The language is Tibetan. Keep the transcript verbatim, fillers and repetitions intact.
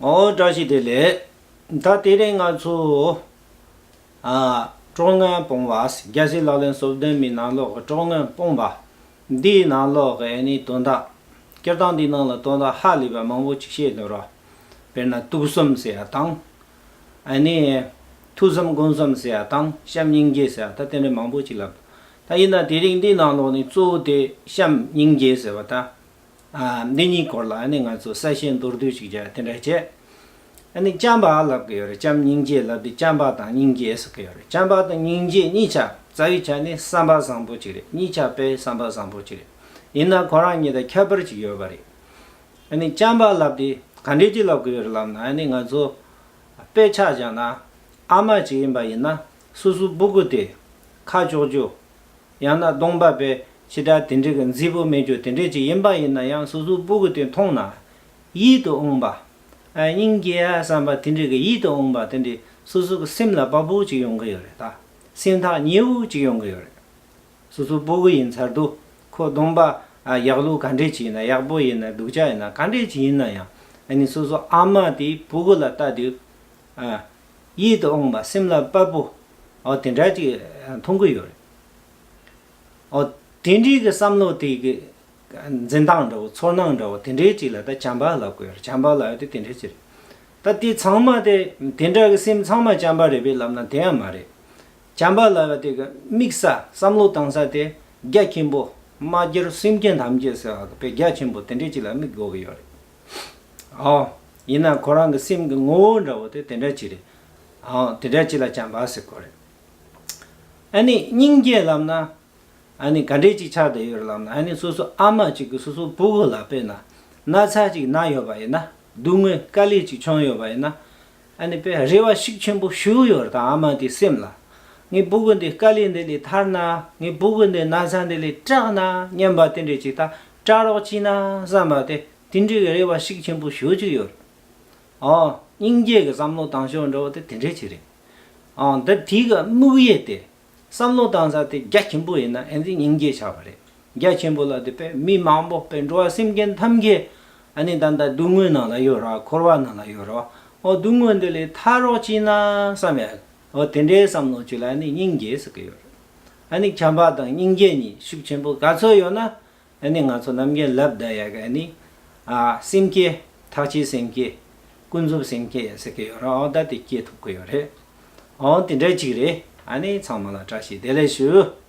ཨོ་བཀྲ་ཤིས་བདེ་ལེགས། ད་དེ་རིང་ང་ཚོ་ཨ་གྲོགས་ངན་སྤོང་བ། རྒྱལ་སྲས་ལག་ལེན་སོ་བདུན་མའི་ནང་ལོགས་ཀྱི་གྲོགས་ངན་སྤོང་བ། འདིའི་ནང་ལོགས་ཀྱི་ཨ་ནི་དོན་དག་སྤྱིར་བཏང་འདིའི་ནང་ལ་དོན་དག་ཧ་ལས་པ་མང་པོ་ཅིག་བཤད་འདུག་ར། དཔེར་ན་དུག་གསུམ་ཟེར་ཡ་དང་། ཨ་ནི་ཐོས་བསམ་སྒོམ་གསུམ་ཟེར་ཡ་དང་བྱམས་སྙིང་རྗེ་ཟེར་ཡ་ད་དེ་འདྲ་མང་པོ་ཅིག་ལབ། ད་ཡིན་ན་དེ་རིང་འདིའི་ནང་ལོགས་ནས་གཙོ་བོ་དེ་བྱམས་སྙིང་རྗེ་ཟེར་བ་ད། ཨ་འདི་གཉིས་སྐོར་ལ་ཨ་ནི་ང་ཚོ་གསལ་བཤད་མདོར་བསྡུས་ཅིག་བྱས་དེ་འདྲ་བྱས། ཨ་ནི་བྱམས་པ་ལབ་གི་ཡོད་རེད། བྱམས་སྙིང་རྗེ་ལབ་དེ་བྱམས་པ་དང་སྙིང་རྗེ་ཟེར་གི་ཡོད་རེད། བྱམས་པ་དང་སྙིང་རྗེ་གཉིས་ཆ་རྩ་བའི་ཆ་ནས་བསམ་པ་བཟང་པོ་ཅིག་རེད། གཉིས་ཆ་དཔེ་བསམ་པ་བཟང་པོ་ཅིག་རེད། ཡིན་ན་ཁོ་རང་གཉིས་དང་ཁྱད་པར་ཅིག་ཡོད་པ་རེད། ཨ་ནི་བྱམས་པ་ལབ་དེ་ག་འདྲས་ཅིག་ལབ་གི་ཡོད་རེད་ལབ་ན། ཨ་ནི་ང་ཚོ་དཔེ་ཆ་བཞག་ན་ཨ་མ་ཅིག་ཡིན་པ་ཡིན་ན་སོ་སོའི་སྤུ་གུ་དེ་ཁ་ལྕོག་རྒྱུ། ཡང་ན་གདོང་པ་དཔེ་ཕྱི་དགྲ་དེ་འདྲའི་གི་མཛེས་པོ་མེད་རྒྱུ་དེ་འདྲས་ཅིག་ཡིན་པ་ཡིན་ན་ཡང་སོ་སོའི་སྤུ་གུ་དེ་མཐོང་ན་ཡིད་དུ་འོང་བ། ཨ་སྙིང་རྗེ་ཡ་བསམ་པ་དེ་འདྲའི་གི་ཡིད་དུ་འོང་བ་དེ་འདྲའི་སོ་སོ་གི་སེམས་ལ་བབ་པོ་ཅིག་ཡོང་གི་ཡོད་རེད། ད་སེམས་ཐག་ཉེ་བོ་ཅིག་ཡོང་གི་ཡོད་རེད། སོ་སོའི་སྤུ་གུ་ཡིན་ཚར་དུས་ཁོ་གདོང་པ་ཨ་ཡག་ལུགས་ག་འདྲས་ཅིག་ཡིན་ན། ཡག་པོ་ཡིན་ན། སྡུག་ཅག་ཡིན་ན། ག་འདྲས་ཅིག་ཡིན་ན་ཡང་ཨ་ནི་སོ་སོ་ཨ་མ་དེའི་སྤུ་གུ་ལ་ལྟ་དུས་ཨ་ཡིད་དུ་འོང་བ། སེམས་ལ་བབ་པོ། ཨོ་དེ་འདྲ་ཅིག་མཐོང་གི་ཡོད་རེད། ཨོ་དེ་འདྲའི་གི་བསམ་བློ་དེ་གི་འཛིན་སྟངས་འདྲ་བོ། ཚོར་སྣང་འདྲ་བོ་དེ་འདྲའི་ཅིག་ལ་ད་བྱམས་པ་ལབ་དགོས་རེད། བྱམས་པ་ལབ་ཡ་དེ་དེ་འདྲའི་ཅིག་རེད། ད་དེ་ཚང་མ་དེ་དེ་འདྲ་གི་སེམས་ཚང་མ་བྱམས་པ་རེད་པས་ལབ་ན་དེ་ཡང་མ་རེད། བྱམས་པ་ལབ་ཡ་དེ་གི་དམིགས་ས་བསམ་བློ་བཏང་ས་དེ་རྒྱ་ཆེན་པོ། མ་གྱུར་སེམས་ཅན་ཐམས་ཅད་ཟེར་བ་དཔེ་རྒྱ་ཆེན་པོ་དེ་འདྲའི་ཅིག་ལ་དམིགས་དགོས་ཀྱི་ཡོད་རེད། ཨོ། ཡིན་ན་ཁོ་རང་གི་སེམས་ཀྱི་ངོ་བོ་འདྲ་བོ་དེ་དེ་འདྲ་ཅིག་རེད། ཨོ་དེ་འདྲ་ཅིག་ལ་བྱམས་པ་ཟེར་དགོས་རེད། ཨ་ནི་སྙིང་རྗེ་ལབ་ན། ཨ་ནི་ག་འདྲས་ཅིག་ཆགས་བསྡད་ཡོད་རེད་ལབ་ན། ཨ་ནི་སོ་སོ་ཨ་མ་གཅིག་གིས་སོ་སོའི་སྤུ་གུ་ལ་དཔེར་ན་ན་ཚ་ཅིག་ན་ཡོད་པ་ཡིན་ན། སྡུག་བསྔལ་དཀའ་ལས་ཅིག་བྱུང་ཡོད་པ་ཡིན་ན། ཨ་ནི་དཔེ་རེ་བ་ཤུགས་ཆེན་པོ་ཞིག་ཡོད་རེད། ད་ཨ་མ་དེའི་སེམས་ལ། ངའི་སྤུ་གུ་འདི་དཀའ་ལས་འདི་ལས་ཐར་ན། ངའི་སྤུ་གུ་འདི་ན་ཚ་འདི་ལས་དྲག་ན་སྙམ་པ་དེ་འདྲས་ཅིག་ད་དྲག་རོགས་བྱས་ན་བསམ་པ་དེ་དེ་འདྲའི་རེ་བ་ཤུགས་ཆེན་པོ་ཞིག་ཅིག་ཡོད་རེད། ཨོ། སྙིང་རྗེ་གི་བསམ་བློ་བཏང་ཕྱོགས་འདྲ་བོ་དེ་དེ་འདྲས་ཅིག་རེད། ཨོ། འདི་དེ་གི་དམིགས་ཡུལ་དེ། བསམ་བློ་བཏང་ས་དེ་རྒྱ་ཆེན་པོ་ཡིན་ན་ཨེ་འདི་སྙིང་རྗེ་ཆགས་པ་རེད། རྒྱ་ཆེན་པོ་ལ་དེ་དཔེ་མི་མང་པོ་དཔེ་འགྲོ་བ་སེམས་ཅན་ཐམས་ཅད་ཨ་ནི་ད་ལྟ་སྡུག་བསྔལ་ནང་ལ་ཡོད་ར། འཁོར་བ་ནང་ལ་ཡོད་ར། ཨོ་སྡུག་བསྔལ་འདི་ལས་ཐར་རོགས་བྱས་ན་བསམ་ཡ། ཨོ་དེ་འདྲའི་བསམ་བློ་ཅིག་ལ་ཨ་ནི་སྙིང་རྗེ་ཟེར་གི་ཡོད་རེད། ཨ་ནི་བྱམས་པ་དང་སྙིང་རྗེ་གཉིས་ཤུགས་ཆེན་པོ་ག་ཚོད་ཡོད་ན། ཨ་ནི་ང་ཚོ་ནམ་རྒྱུན་ལབ་བསྡད་ཡ་གི་ཨ་ནི། ཨ་སེམས་བསྐྱེད། ཐེག་ཆེན་སེམས་བསྐྱེད། ཀུན་རྫོབ་སེམས་བསྐྱེད་ཟེར་གི་ཡོད་ར། ཨོ་ད་དེ་སྐྱེ་ཐུབ་གི་ཡོད་རེད། ཨོ་དེ་འདྲ་ཅིག་རེད། ཨ་ནི་ཚང་མ་ལ་བཀྲ་ཤིས་བདེ་ལེགས་ཞུ།